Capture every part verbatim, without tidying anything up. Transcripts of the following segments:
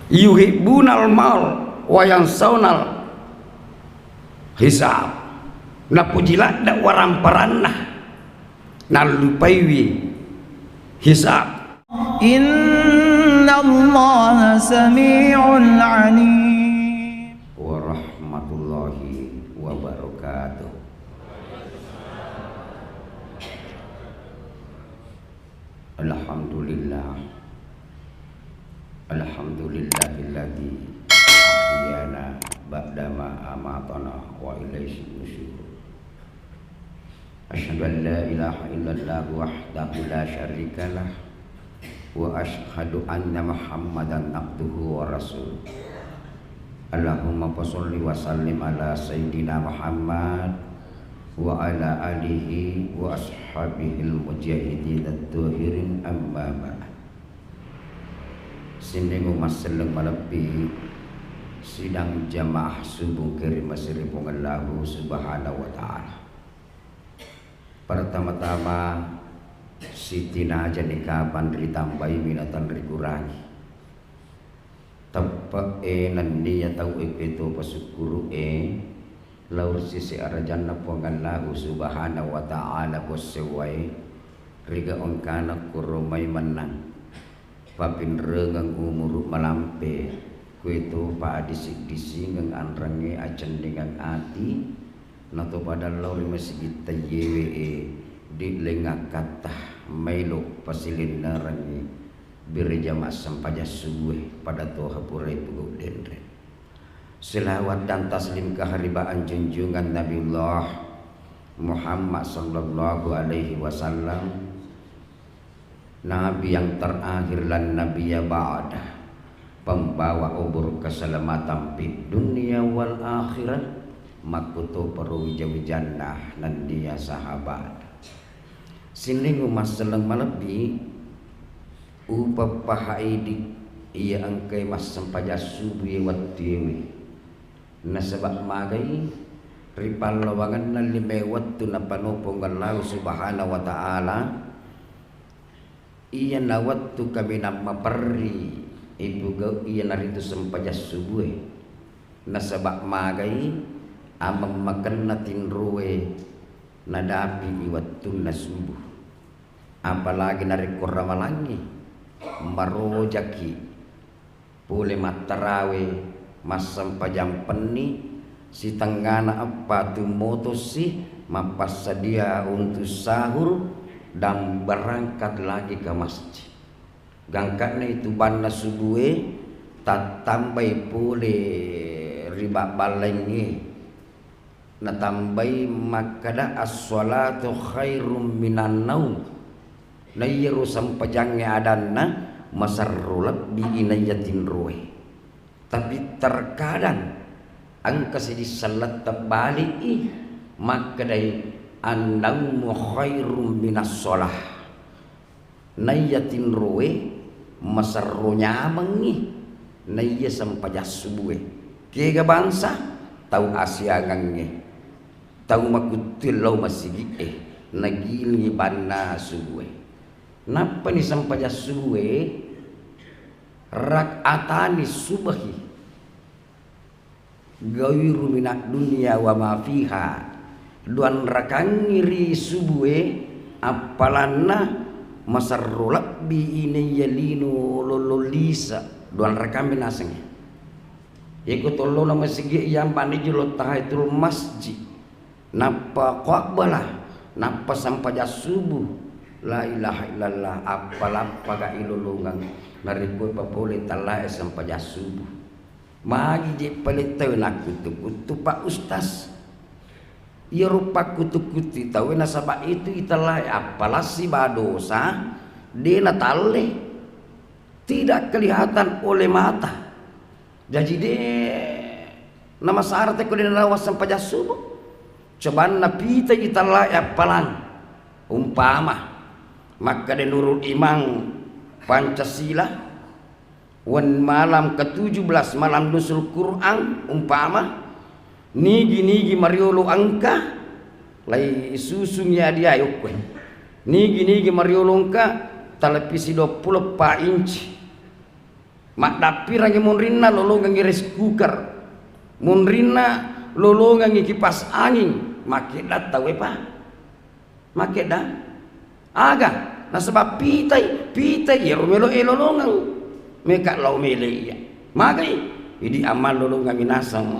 Yuhibbunal mal wa yansaunal hisab. Napuji ladde waramparanna, nallupaiwi hisab. Innallaha sami'un alim. Warahmatullahi wabarakatuh. Alhamdulillah. Alhamdulillahilladzi ahyana ba'dama amatana wa ilaihi nusyur. Asyhadu an la ilaha illallah wahdahu la syarikalah, wa asyhadu anna Muhammadan abduhu wa rasuluh. Allahumma fasalli wa sallim ala sayyidina Muhammad wa ala alihi wa ashabihil mujahidin at-tahirin, amma ba'd. Sining umasselleng malebbi sidang jamaah subuh keri masiri Puang Allahu Subhanahu wa Ta'ala. Pertama-tama, sitinajani kapang ritambai minatang rikurangi. Teppe'e nenniya tau'e peto pasukkuru'e lao ri sese arajanna Puang Allahu Subhanahu wa Ta'ala, bossewwae, riga engkana koro mai mennang papinrengeng umuru malampe, kuetopa adising-disingeng anrengnge acenningeng ati, natopada lao ri masigitta iyewe'e, di lengngakkatta maelo pasilennerengngi. Bere jamaah sempajang subuh e, pada toha purai pugau denre. Selawat dan taslim keharibaan junjungan Nabiullah Muhammad sallallahu alaihi wasallam, Nabi yang terakhir, la nabiyya ba'dah, pembawa obor keselamatan fid dunya wal akhirat, makkutoparo wija-wijanna nenniya sahabat. Sining umasselleng malebbi, upappahai idi iya engkae massempajang subuh e wettuewe. Nasaba magai ri pallawangenna lime wettu napano Puang Allahu Subhanahu wa Ta'ala, iyana wettu kaminang maperri ipugau iyanaritu sempajang subuh e. Nasaba magai amemmakenna tinroe nadapi i wettunna subuh. Apalagi narekko ramalangngi, marojaki pole mattarawe, massempajang penni, sitengngana eppa tummotosi mappassadia untuk sahur dan berangkat lagi ke masjid. Gangkanna itu banna subue tattambai pole ri babballaingnge. Natambai makkada, "As-shalatu khairum minan naum." Naiyaro sempajangnge adanna maserro lebbi i naiya tinroe. Tapi terkadang engka sidisseng lette balik i makkedai, "An-naumu khairum minas shalah." Naiya tinroe maserro nyamengngi naiya sempajang subue. Kega bangsa? Tau asiangengnge, tau makuttue lao masigi'e, nagilingi banna subue. Nappani sempajang subue, rak'atani subhi. Ghairu minad dunya wa ma fiha. Duanrakangngi ri subue, appalanna maserro lebbi i naiya lino lollong lise, duanrakammi nasengnge. Iyako tollona masigi iyambani jolo tahiyatul masjid, nappa qabbala, nappa sempajang subuh. La ilaha illallah, appalappaga ilolongeng narekko papole tallae sempajang subuh. Magi je pale tau nakkuttu-kuttu, Pak Ustaz? Iyaro pakkuttu-kuttu tau nasaba itu itellae appalassi badosa, de natalle, tidak kelihatan oleh mata. Jaji de namasara te ko de narawang sempajang subuh. Cobanna pita itellae appalang. Umpama makkeda Nurul Iman Pancasila, wan malam ketujuh belas, malam nuzul Quran, umpama, nigi-nigi mariolo engka, lai susungi adiae okkoe. Nigi-nigi mariolo engka, televisi dua puluh empat inci. Maddappirangngi munrinna lolongengngi rice cooker, munrinna lolongengngi kipas angin, makkedda tauwe pa. Makkedda, aga? Nasaba pitai, pitai iyaro melo e lolongeng. Meka lao mele iya. Magai? Idi amal lolongengngi naseng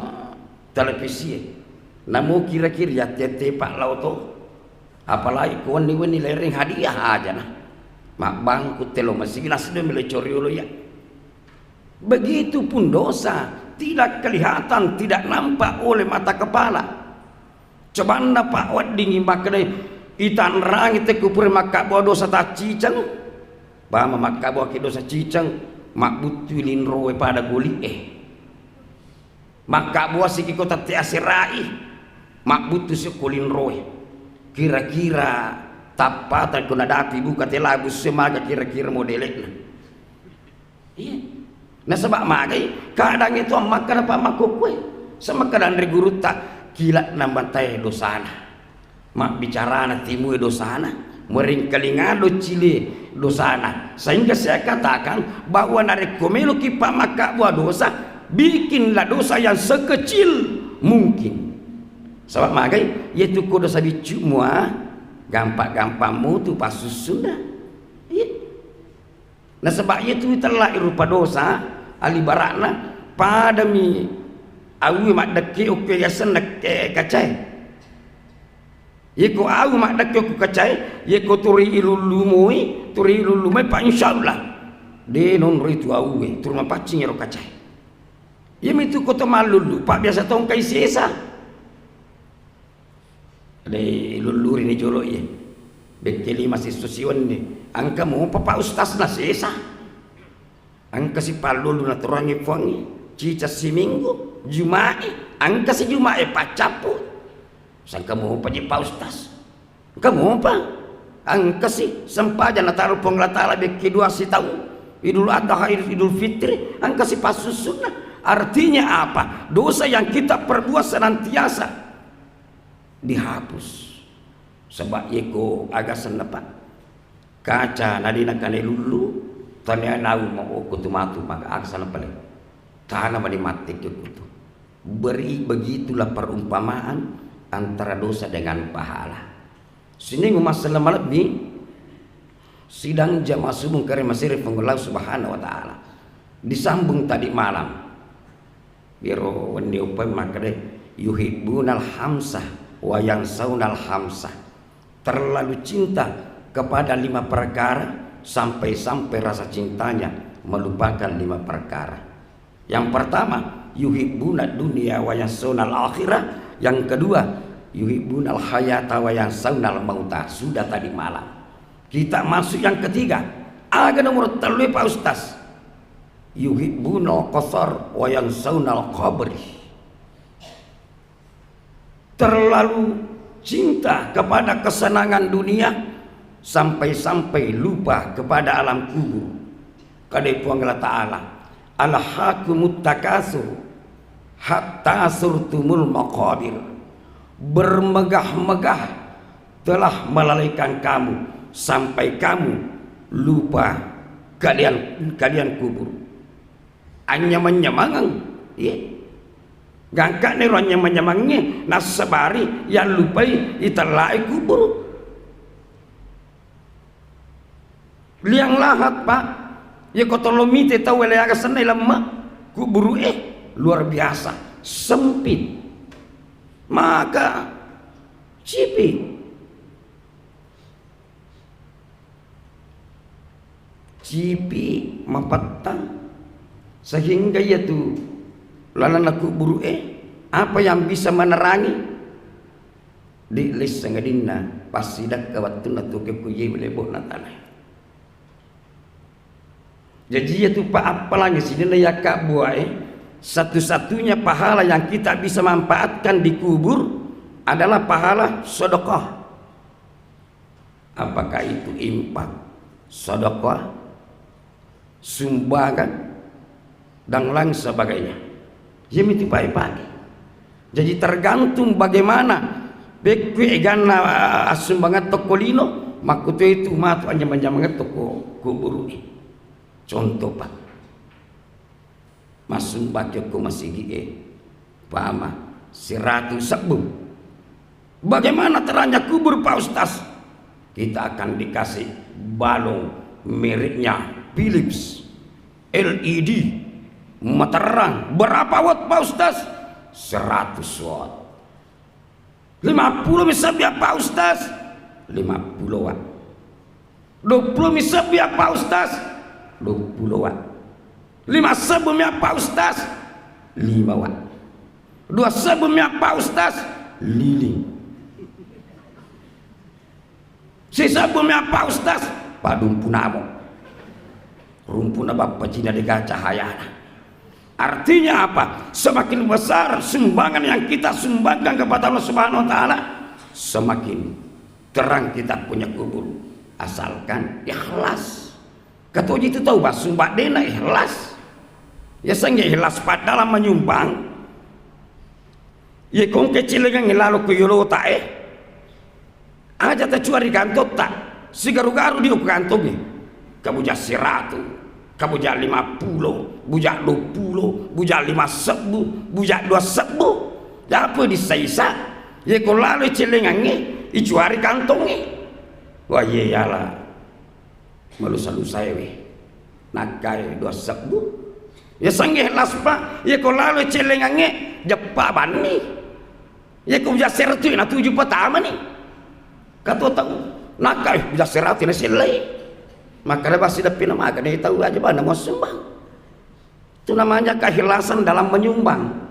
televisie. Namo kira-kira yatti-yatti pa lao to. Apalagi ko wenni-wenni lereng hadiah aja na. Mabbangku telo masigi nasdo melo coriolo iya. Begitupun dosa, tidak kelihatan, tidak nampak oleh mata kepala. Cobanna pa weddingngi makkedai, itanrangi tekku pura makkabua dosa tacciceng. Bama makkabua ki dosa ciceng, mabbuttui linroe pada goli e. Makkabua siki ko tette aserai, mabbuttu si ko linroe. Kira-kira tappatang ko nadapi buka telabu semaga kira-kira modele'na. Iya. Nasaba magai, kadang itu makkada pa makkukkue. Semakkada anre gurutta, kila namatae dosana. Mabbicarana timue dosana, meringkalinga docile dosana. Sehingga saya katakan bahwa narekko meloki pa makkabbua dosa, bikinlah dosa yang sekecil mungkin. Sabab magai, yaitu ko dosa biccu mua, gampang-gampang mutu passussunna. Iya. Nasaba iyatu itellai rupa dosa, alibara'na padami aue maddekke okko yasenna ke-, kacae. Yeko aue maddekke okko kacae, yeko turi ilullu moi, turi ilullu moi, pa insyaallah de nonroi tu aue, turu mapaccing ero kacae. Iyamitu koto mallullu, pa biasa tongkai sesa. De lulluri ni jolo iye. Bekke lima sisso siwenni. Engka mopa Pak Ustaz na sesa. Engka si pallulu naturangi Puangnge. Cica siminggu, Jumae, engka si Jumae paccappu. Sangka mopa je Pak Ustaz. Engka mopa. Engka si sempajang nataro Puang Allah Taala bekke dua sitaung. Idul Adha, Idul Fitri, engka si passussunna. Artinya apa? Dosa yang kita perbuat senantiasa dihapus. Saba yeko aga senna, Pak, kaca nadina kane lullu, tania nau ma okko tu matu, maka aga senna pale. Tana mani matti ke kutu. Beri, begitulah perumpamaan antara dosa dengan pahala. Sining masalah malebbi, sidang jamaah subuh kare masiri Puang Allah Subhanahu wa Ta'ala. Disambung tadi malam. Iyaro wenni uppai makkeda, "Yuhibbunal hamsah wa yansaunal hamsah." Terlalu cinta kepada lima perkara sampai-sampai rasa cintanya melupakan lima perkara. Yang pertama, yuhibbuna dunia wa yansaunal akhirah. Yang kedua, yuhibbunal hayata wa yansaunal mauta. Sudah tadi malam. Kita masuk yang ketiga. Aga nomor tellu, Pak Ustaz? Yuhibbunal qasar wa yansaunal qabri. Terlalu cinta kepada kesenangan dunia sampai-sampai lupa kepada alam kubur. Kadai Puang Allah Ta'ala, "Alhakumut takasur hatta surtumul maqabir." Bermegah-megah telah melalaikan kamu sampai kamu lupa kalian, kalian kubur. Anyamang-nyamangeng, iya. Gangka nero anyamang-nyamangnge nassabari yallupai itellai kuburu. Liang lahat, Pak. Iya ko tollo mite tau wele aga senna lemma kuburu, eh, luar biasa sempit. Maka cipi. Cipi mapettang, sehingga iyatu lalenna kuburu'e, apa yang bisa menerangi? Di lisseng adinna passidakka wettunna tu ke kuye lebo'na tanae. Jaji iyatu pa appalangi sininna yakka buae, satu-satunya pahala yang kita bisa manfaatkan di kubur adalah pahala sedekah. Apakah itu infak, sedekah, sumbangan, dan lain sebagainya. Iyamitu pake-pake. Jadi tergantung bagaimana pekku eganna, ah, assumbangan tokko lino, makkuto itu matu anjamang-jamang tokko kuburu. Contoh, Pak. Massumbang ki okko masigi'e, pama, siratu sebbu. Bagaimana terangnya kubur, Pak Ustaz? Kita akan dikasih balon mereknya Philips, L E D, materrang. Berapa watt, Pak Ustaz? Seratus watt. Lima pulo mi sebbu ya, Pak Ustaz? Lima pulo watt. Dua pulo mi sebbu ya, Pak Ustaz? Dua pulo watt. Lima sebbu mi ya, Pak Ustaz? Lima watt. Dua sebbu mi ya, Pak Ustaz? Lili. Sisebbu mi ya, Pak Ustaz? Padumpu namo. Rumpuna bappa Cina dega cahayana. Artinya apa? Semakin besar sumbangan yang kita sumbangkan kepada Allah Subhanahu wa Ta'ala, semakin terang kita punya kubur. Asalkan ikhlas. Katoji tu tau massumbang de'na ikhlas. Ya, sangge ikhlas pada dalam menyumbang. Ye kongke cilengang lalo ku yolota e. Aja tacuari kantotta, sigaru-garu dio ku kantongnge. Kabuja siratu, kabuja lima pulo, buja dua pulo, buja lima sebbu, buja dua sebbu. Dape dissa-issa, ye ko lalo celengangnge, icuari kantongnge. Wah, ye yala. Malusa-lusae we. Nakkae dua sebbu. Ya sangge laspa, ye ko lalo celengangnge, jeppa banni. Ye ko buja seratu na tuju patamani. Kato tau, nakkae buja seratu na sellei. Maka ada basi deppina maga ne tau aja bana mau sumbang. Itu namanya keikhlasan dalam menyumbang.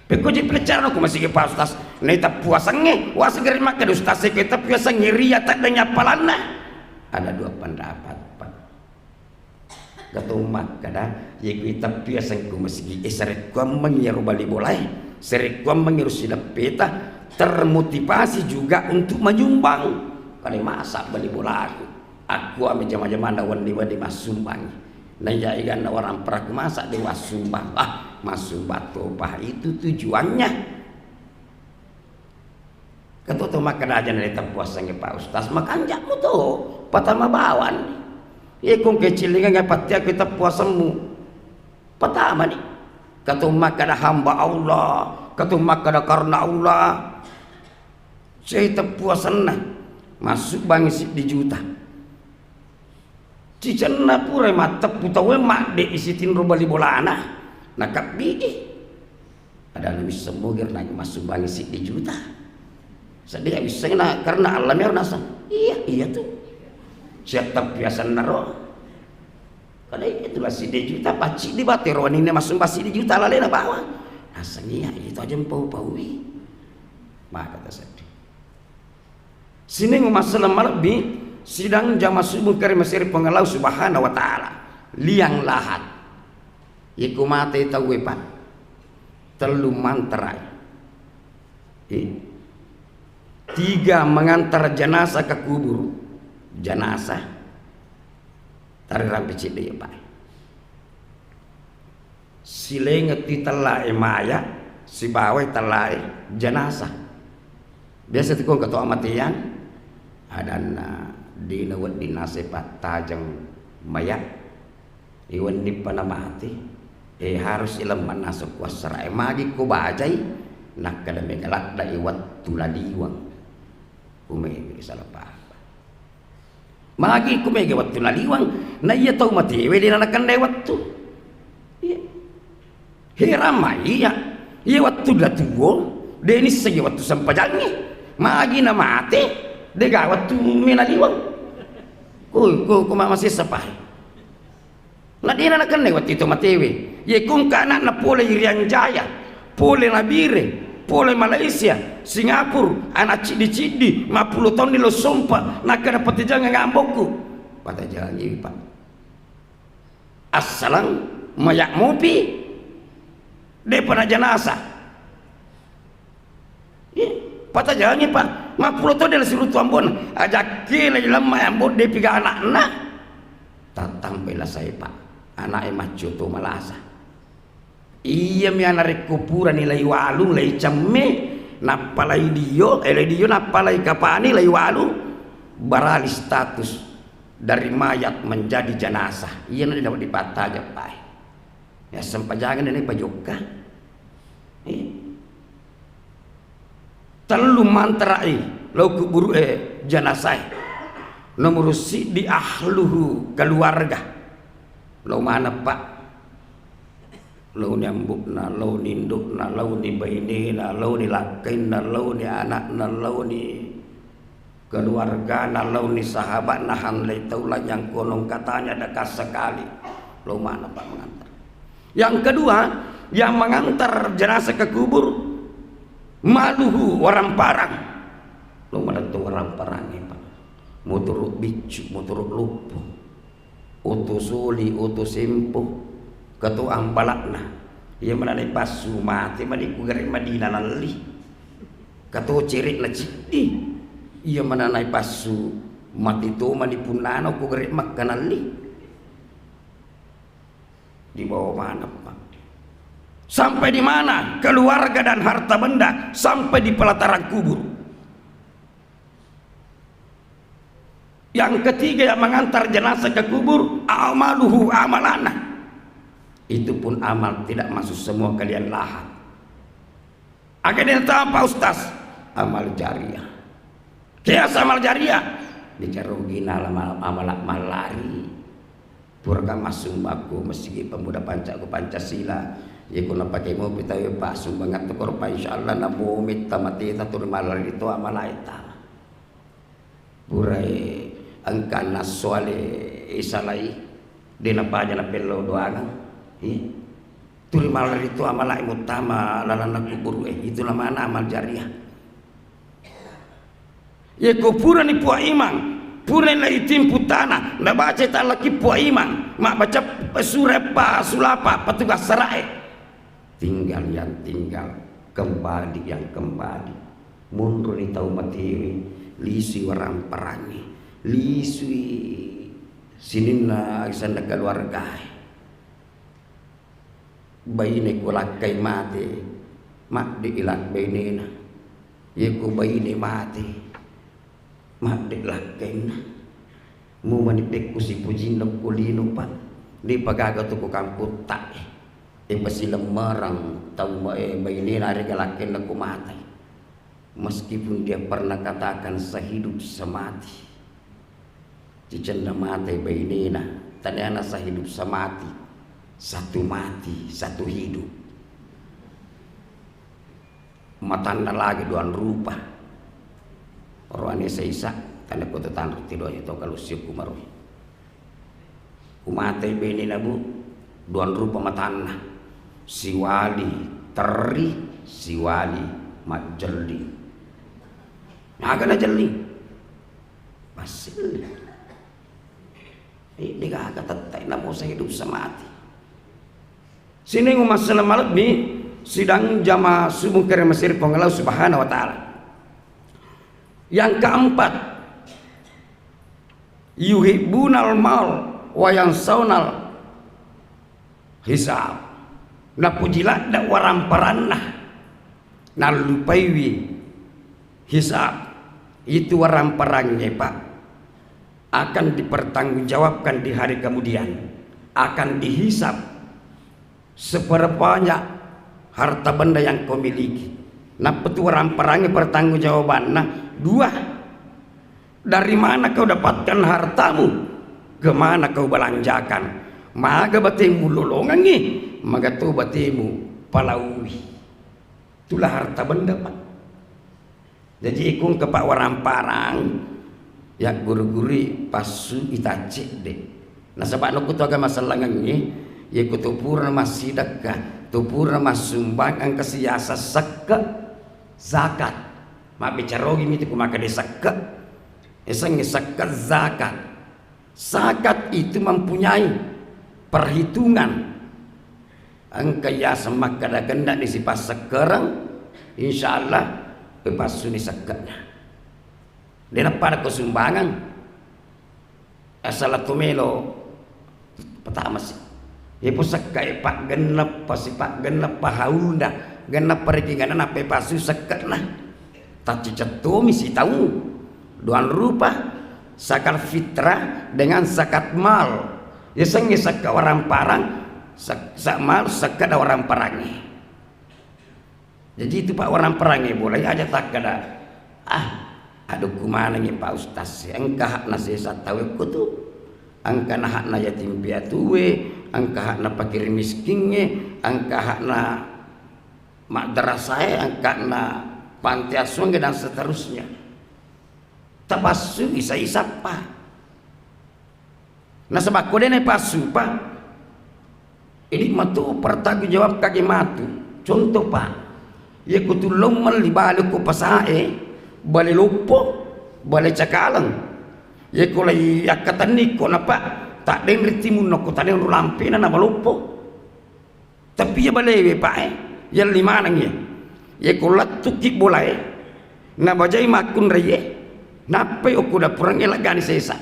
Pekko je peleccana ko masigi pa ustaz, naita puasangnge, waseng gare makkeda ustaz e ko ita puasangnge ria taddengngi appalanna. Ada dua pendapat, Pak. Gato makkeda, ye ko ita puasang ko masigi e sarekkuammengngi ero bali bolae, sarekkuammengngi ero sideppeta, termotivasi juga untuk menyumbang. Kale masa bali bolaku. Akkua mi jama-jamanna wenni-wenni massumbangngi. Naiya eganna waramparaku masa de wassumbang. Ah, massumbang topa itu tujuannya. Katoto makkeda aja na teppuasangngi Pak Ustaz, makanja'mu to, patama bawang. Ye kong kecilingeng pattiakku teppuasemmu. Patamani. Kato makkeda hamba Allah, kato makkeda karena Allah. Cai teppuasenna, massubbangngi siddi juta. Cicenna purai matteppu tauwe madde isitinro bali bolana, nakabbi'i. Ada lebih semua gerna massubbangngi siddi juta. Sedih ya wissenna karena Allah mero nasang. Iya, iya tuh. Siap teppuasenna ro. Kada itu lah siddi juta, pacci di batero ini massumbang siddi juta lalena bawang. Nasang iya, itu aja mpau-paui. Maka taseddi. Sining masalah malebbi, sidang jama subuh kari masiri Puang Allah Subhanahu wa Ta'ala. Liang lahat. Iku mate tauwe, Pak. Tellu mantarai. Eh. Tiga mengantar jenazah ke kubur. Jenazah. Tari rampe cedde ya, Pak. Silengetti tellae maya, sibawai tellae jenazah. Biasa tu kong ketua amateang, adanna dina wedding nase pattajeng maya. Iwenni pana mati, eh, harus ilemma nasu kuassara. Eh, magi ko bajai, nakkeda mega ladda i wettu laliweng. Kumege salah paham. Magi ku mega wettu naliwang, na iya tau matewe de' na nakennai wettu. Iya. Heran mai iya. Iya wettu datuo, de' nisseng iya wettu sempajangnge. Magi na mate, de' ga wettu menaliwang. Ku, ku, ku ma-, masessa pahe. Na de'na nakennai wettu itu matewe. Ye kungka anakna pole Irian Jaya, pole Nabire, pole Malaysia, Singapura, anak ciddi-ciddi, mappulo taunni lo sompa, nakkeda patajangeng ambokku. Patajangi, Pak. Assalang, mayak mopi. De'pa na jenazah. Iya, patajangi, Pak. Mappulo to de' la sirutu ambona. Ajakke lai lemma ambo de' piga anakna. Tattambai la sai, Pak. Anaknya maccio to malasa. Iya mi ana' rekko purani lai walung, lai cemme, nappa lai dio, eh, lai dio, nappa lai kapani, lai walung. Beralih status dari mayat menjadi jenazah. Iya na dapat dipattajang, Pak. Ya, sempajangeng nene pajokka. Eh. Tellu mantara'i lao kuburu, eh, janasae. Nomoro siddi ahluhu, keluarga. Lao maneng, Pak. Laoni ambo'na, laoni indo'na, laoni bainena, laoni lakkainna, laoni ana'na, laoni keluargana, laoni sahaba'na, hanlai tau lanyang konong katanya deka sekali. Lao maneng, Pak, mengantar. Yang kedua, yang mengantar jenazah ke kubur, maluhu, waramparang. Lao maneng tu waramparang, Pak. Motoro biccu, motoro loppo. Oto soli, oto sempo, kato ambala'na. Iya maneng naipassu mate mani ku gare' madina nalli. Kato cere'na ciddi. Iya maneng naipassu mate to mani punnana ku gare' makka nalli. Dibawa maneng, Pak. Sampai di mana? Keluarga dan harta benda, sampai di pelataran kubur. Yang ketiga yang mengantar jenazah ke kubur, amaluhu, amalanna. Itu pun amal, tidak masuk semua kalian lahat. Aga de' natapa, Ustaz? Amal jariah. Kias amal jariah? Bicara rugi nala amal, amal mallari. Puraka massumbakku Masigi Pemuda Pancakku Pancasila. Yeko napake mopi tawe pa sumbangan tu korpa, insyaallah namomi tamateta tuli mallari to amalae tama. Purai engka nassoale isalai, de' napaja napellau doangang. Iya. Tuli mallari to amalae muttama lalanna kuburu, eh, itulah mana amal jariah. Yeko purani Puang Imang, purani laitimpu tana, nabaca tallaki Puang Imang, mabbaca sura pa sulapa, patugas sarae. Tinggal yang tinggal, kembali yang kembali. Munruni tau matewe, lisui waramparangnge, lisui sininna isanna keluargae. Baine ko lakkai mate, madde ilak bainena. Yeko baine mate, madde lakkainna. Mumani pekku sipujinna ko lino, Pak. Ni pagaga tu ko kamputta'e. E pasilemmerang tau ma-, e, bainena arega lakkainna ko mate. Meskipun dia pernah katakan sehidup semati, cicenna mate bainena, taniana sehidup semati, satu mati, satu hidup. Matanna lagi duang rupa. Roane saisa, tanda kota tanru tido aja to kalau siuku marui. Umatei benena, Bu, duang rupa matanna. Siwali terri, siwali majjelling. Aga najelling? Masselli. Eh, degaga tettai namo sehidup semati. Sining umassala malebbi sidang jama subuh kere masiri Puang Allah Subhanahu wa Ta'ala. Yang keempat, yuhibbunal mal wa yansaunal hisab. Napuji ladde waramparanna, nallupaiwi hisab. Itu waramparangnge, Pak, akan dipertanggungjawabkan di hari kemudian, akan dihisab. Seberapa banyak harta benda yang kau miliki? Nappa tu waramparangnge pertanggungjawabanna dua. Dari mana kau dapatkan hartamu? Kemana kau belanjakan? Maga batemu lolongangngi, maga to batemu palaui. Itulah harta benda, Pak. Jaji, ikung ke Pak waramparang, ya guru-guru passu itacce de. Nasaba nokku tu agama sellengengngi, yeko tu pura massidekka, tu pura massumbang, engka siasa sekke zakat. Mabbicara ogi mitu ku makkeda sekke. Yasengnge sekke zakat. Zakat itu mempunyai perhitungan. Engka yaseng makkeda genna'ni sipassekkereng, insya Allah pepassuni sekke'na. Dena pada ko sumbangan, asal to melo pertama sih. Iyapo sekke'e paggenneppa, sipaggenneppa haulna, genneppa rekingana nappa ipassu sekke'na. Taccicettomi sitau duang rupa, zakat fitrah dengan zakat mal. Yasengnge sekka waramparang, Sak-, sak-, mal-, sakkeda orang perangi. Jaji itu, Pak, orang perangi bolai aja takkeda, "Ah, adukku manengi, Pak Ustaz, engka hakna sesa tau ekko tu. Engka na hakna yatim piatue, engka hakna fakir miskingnge, engka hakna madrasahe, engka na panti asuhangnge, dan seterusnya." Tapassu isa-isa, Pak. Nasaba ko de' naipassu, Pak, idi' matu pertanggung jawab kage matu. Contoh, Pak, iya ko tullau melli bale ko pasae, bale loppo, bale cakaleng. Iya ko lai akkatenni ko na, Pak, taddenre timunna ko taddenre lampena na maloppo. Tapi iya balewe, Pak, e, yelli maneng iya. Iya ko lettuki bolae, nabajai makkunraie, nappai okko dapurengnge leggani sesa.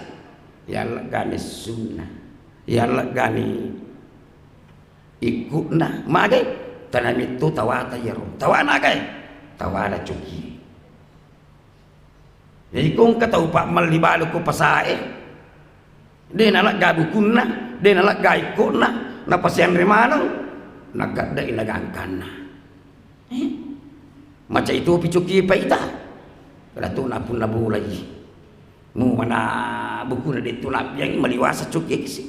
Iya leggani sunna. Iya leggani ikku'na. Magai? Tanamitto tawata iyaro. Tawana agai? Tawana coki. Jadi ko engka tau, Pak, melli bale ko pasae, de' nalegga bukunna, de' nalegga ikko'na, napasianre maneng, nakeddai nagangkanna. Eh? Macai topi coki paita. Ratu napunna bolai. Mu mana bukunna de' tu nappiangi, maliwasa coki si.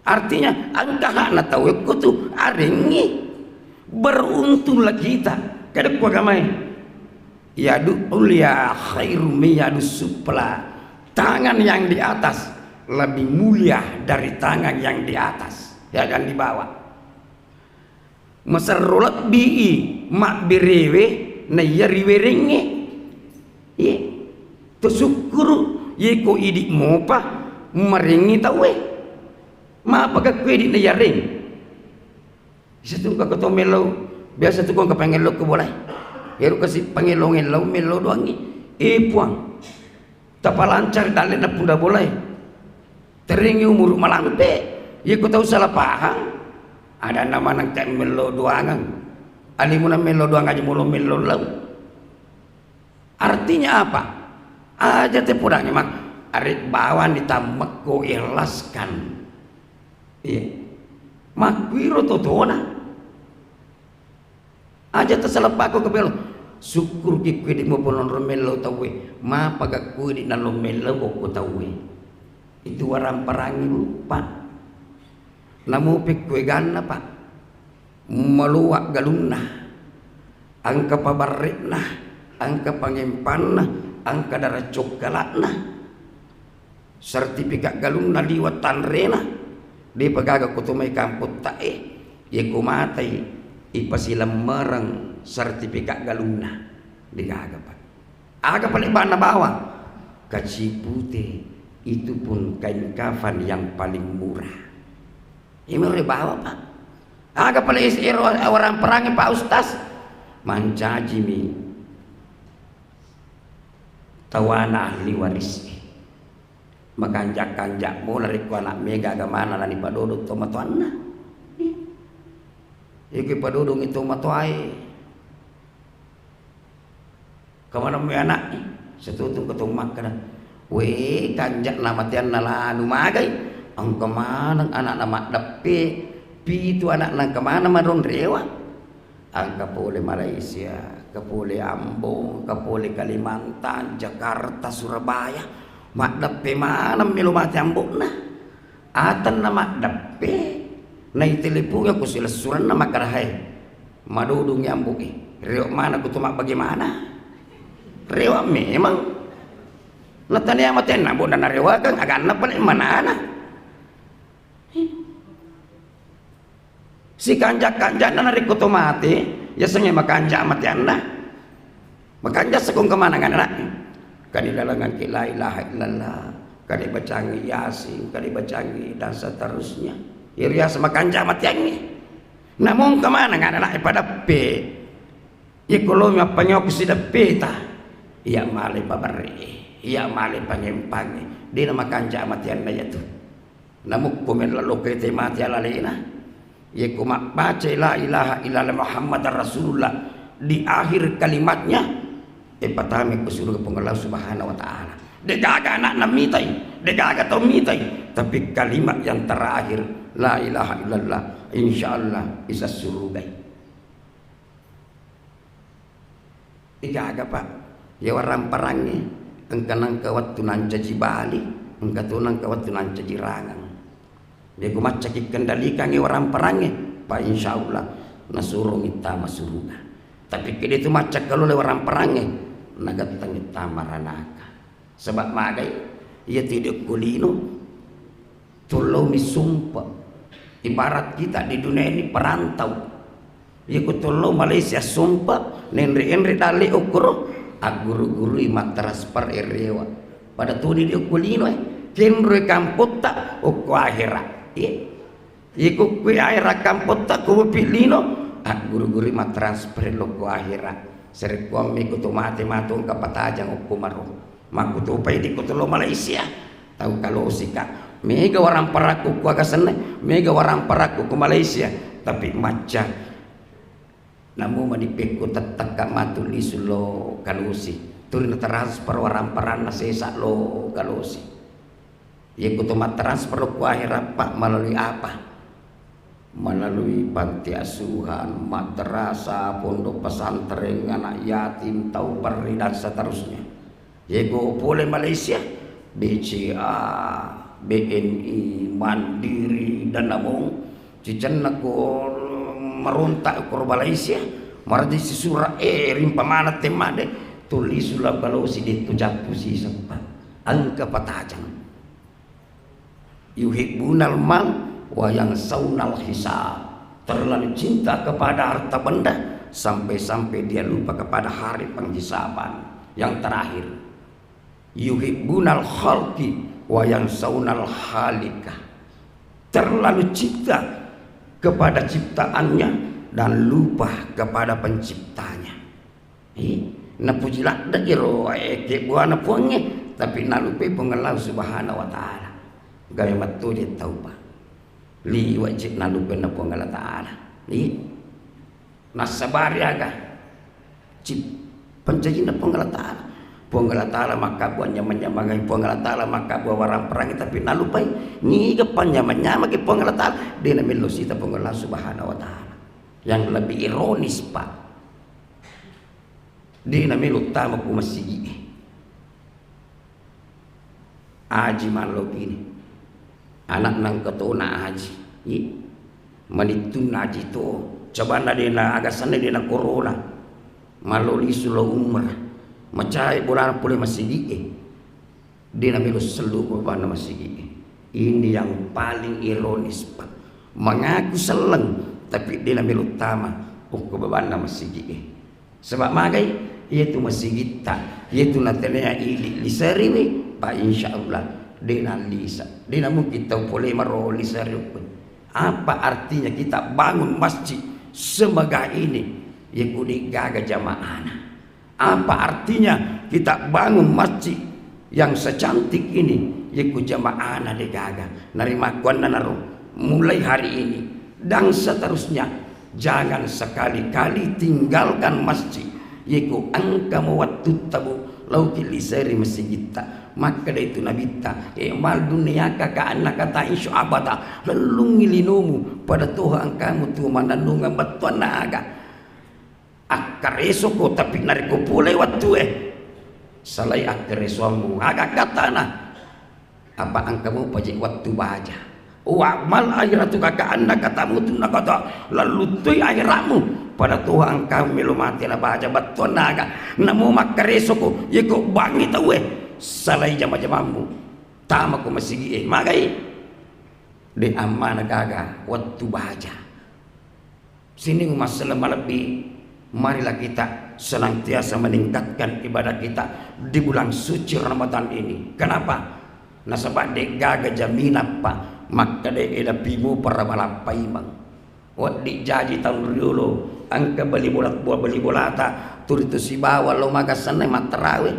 Artinya, engka hakna tau ekko tu arengngi. Beruntunglah kita. Kada ku agamae. Yadu ulia khairu min yadu sufla. Tangan yang di atas lebih mulia dari tangan yang di atas, ya kan, di bawah. Maserro lebbii mabberewe naiya riwerengnge. Iye. Tasukkuru, iye ko idi' mopa marengngi tauwe. Mapa gakku idi' naiyareng? Isa tu engka ko to mellau, biasa tu ko engka pangellau ko bolae. Ero kasi pangellau-ngellau, mellau doangngi. Eh, Puang. Tapalancari dalle' na punda bolae. Terengngi umuru malampe. Iya ko tau salah pahang. Adanna maneng ka mello doangeng. Alimuna mello doang aja molo mello lau. Artinya apa? Aja te podangi mak. Arek bawang ditammekko ikhlaskan. Iya. Makkuiro totona. Aja tasaleppako ke belo. Sukkuruki kue di mopononro mello tauwe. Mapa gakku di nallo mello bokko tauwe. Itu warang perangi, Pak. Namu pekkue ganna, Pak. Maluwa galunna. Engka pabarre'na, engka pangempanna, engka dara cokkala'na. Sertifikat galunna liwa' tanrena, de'pa gaga ko to mai kampotta'e, iya ko matai ipasilemmereng sertifikat galunna, de'gaga, Pak. Aga pale banna bawang? Kacipute, itu pun kain kafan yang paling murah. Iya mero bawang, Pak. Aga pale is-, ero warang perangi, Pak Ustaz? Mancajimi tawana ahli waris. Makanja-kanja mola rekko ana' mega agamana nanipadodo tomatoanna. Iko ipadodongi tomatoae. Kamaneng me ana'e, satutung katong makkeda, "We, kanja'na mateanna lanu magai, engka maneng ana'na maddeppe, pitu ana'na engka maneng madonrewa." Engka pole Malaysia, engka pole Ambon, engka pole Kalimantan, Jakarta, Surabaya. Maddeppe maneng melo mate ambo'na. Atanna maddeppe, naitelepongi ko silessurenna makkeda, "Hai, madodongi ambo'e. Rewa' maneng ko to mabbage mana?" Rewa' memang. Natania matenna ambo'na narewakeng, aganna pale manana. Sikanja-kanjana narekko to mate, yasengnge makanja mateanna. Makanja sekko engka maneng ana'e. Kani lalengangki la ilaha illallah, kani bacangi Yasin, kani bacangi dan seterusnya. Iyaro yaseng makanja mateangnge. Namo engka maneng ana'e padeppe. Iyako lomi mappangewa ko sideppeta. Iya male pabarre, iya male pangempangnge. De'na makanja mateanna iyatu. Namukko mella lokka te mate alalena. Yekko mabbacai la ilaha illallah Muhammadar Rasulullah di akhir kalimatnya, e, patame ko surga Puang Allah Subhanahu wa Ta'ala. Degaga anakna mitai, degaga tau mitai, tapi kalimat yang terakhir, la ilaha illallah, insya Allah isa surugai. Degaga, Pak, ya waramparangnge, engka nangka wattu nancaji bali, engka tu nangka wattu nancaji rangang. Bego maccaki kendalikangngi waramparangnge, pa insya Allah nasurungi tama suruga. Tapi kede tu macca kalole waramparangnge, nagattengi tama ranaka. Sebab magai, iya tidak kulino, tollo mi sumpa. Ibarat kita di dunia ini perantau. Iyako tollo Malaysia sompa, nenre-enre dalle okkoro, agguru-gurui mattransfer erewa. Pada tuni di okko lino, eh. Kenroi kampotta okko akhirat. Iya. Iko kui akhirat kampotta ko bepi lino, agguru-gurui mattransfer lokko akhirat. Serekkuammi ko to mate-mate engka patajang okko maro. Makkutopai di ko tollo Malaysia. Tau kalosi ka. Mega waramparakku kuaga senna, mega waramparakku ku Malaysia, tapi macca. Namu mani pekko tettekka matu lisu lo kalosi. Tuli na transfer waramparanna sesa lo kalosi. Yekko to mattransfer lo ku akhirat, Pak, melalui apa? Melalui panti asuhan, madrasah, pondok pesantren, anak yatim, tau perri, dan seterusnya. Yego pole Malaysia, B C A, B N I, Mandiri, Danamon, cicenna ko merontak ko Malaysia, marajai sisura, eh, rimpa mana temmade, tulisu la balosi detto jappu siseppa. Engka patajang. Yuhibbunal mal wa yansaunal hisab. Terlalu cinta kepada harta benda sampai-sampai dia lupa kepada hari penghisaban. Yang terakhir, yuhibbunal khalqi wa yansaunal khaliqah. Terlalu cinta kepada ciptaannya dan lupa kepada penciptanya. Ih, napuji ladde iro, eh, kebbuana Puangnge, tapi nalupai Puang Allah Subhanahu wa Ta'ala. Gawe mattoje tau, Pak. Liwa cik nalupai na Puang Allah Ta'ala. Ih, nassabari aga. Cip, pancajinna Puang Allah Ta'ala. Puang Allah Ta'ala makkabbu nyamang-nyamangai, Puang Allah Ta'ala makkabbu warang perangi, tapi nalupai niga panyamang-nyamaki Puang Allah Ta'ala. De namello sita Puang Allah Subhanahu wa Ta'ala. Yang lebih ironis, Pak. De namelo tama ku masigi'e. Aji mallopi ni. Anak nangka tona aji. Ih. Manittunna aji to. Cobanna de na agasanna de na corona. Mallo lisu lo umrah. Macai bolana pole masigi'e. De namelo sellu ko babanna masigi'e. Ini yang paling ironis, Pak. Mengaku selleng, tapi de namelo tama okko babanna masigi'e. Sebab magai, iyatu masigitta, iyatu natenea idi liseriwi, Pak, insya Allah de nallisa. De namungkin tau pole maro liseri okko. Apa artinya kita bangun masjid semegah ini? Yako de gaga jamaahna. Apa artinya kita bangun masjid yang secantik ini? Yeko jamaahna de gaga. Narimakkuannanaro, mulai hari ini dan seterusnya, jangan sekali-kali tinggalkan masjid. Yeko engkamo wattutta, Bu, lauki liseri masigitta. Makkeda itu Nabitta, "I'mal dunyaka ka'annaka ta'isyu abada." Lellungngi linomu pada toha engkamu tuo mannennungeng bettuanna aga. Akkaresoko, tapi narekko pulai wettue, salai akkaresoammu. Aga katana? Apa engka mupaje wettu baja. Wa'mal akhiratuka ka'annaka tamutunna qada, lalluttui akhiratmu pada toha engka melo mate na baja. Bettuanna aga? Namo makkaresoko, yeko bangngi tauwe, salai jama-jamammu, tamako masigi'e. Magai? De ammana gaga wettu baja. Sining massele malebbi, marilah kita senantiasa meningkatkan ibadah kita di bulan suci Ramadan ini. Kenapa? Nasaba de gaga jaminan, Pak, makkeda eda pimo para malappaimeng. Wedding jaji taung riolo engka bali bola, bali bolata, tuli tu sibawa lo magasenna mattarawe.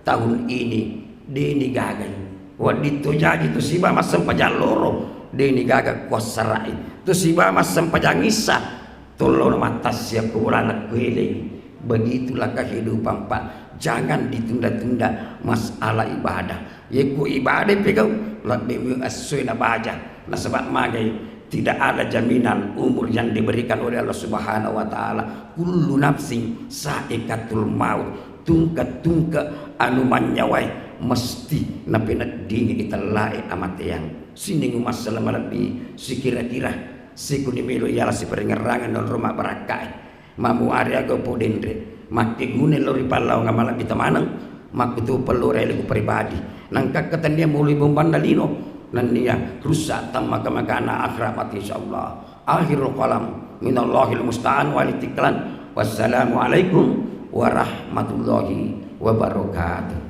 Tahun ini deni gagai. Wedding to jaji tu siba massempajang loro, deni gaga kuassarai. Tu siba massempajang issa, tollo na mattassia ku bolana kuelei. Begitulah kehidupan, Pak. Jangan ditunda-tunda masalah ibadah. Yekko ibadah pegau, lebbi essoe na baja. Nasaba magai, tidak ada jaminan umur yang diberikan oleh Allah Subhanahu wa Ta'ala. Kullu nafsin sa'iqatul maut. Tungke-tungke anu manyawai mesti napeneddingi itellae amateang. Sining masalah malebbi sikira-kira sikuni melo yala siparengerrangan nonro mabbarakkae. Mamuare aga upodenre, makkeguna lao ri pallawangan malebbi tamaneng, makkutopa lao ri aleku pribadi. Nangkakka tennia muli bombanna lino, nennia rusak tammaka-makana akhirat mati, insyaallah. Akhirul kalam, minallahil musta'an wal itiklan. Wassalamualaikum warahmatullahi wabarakatuh.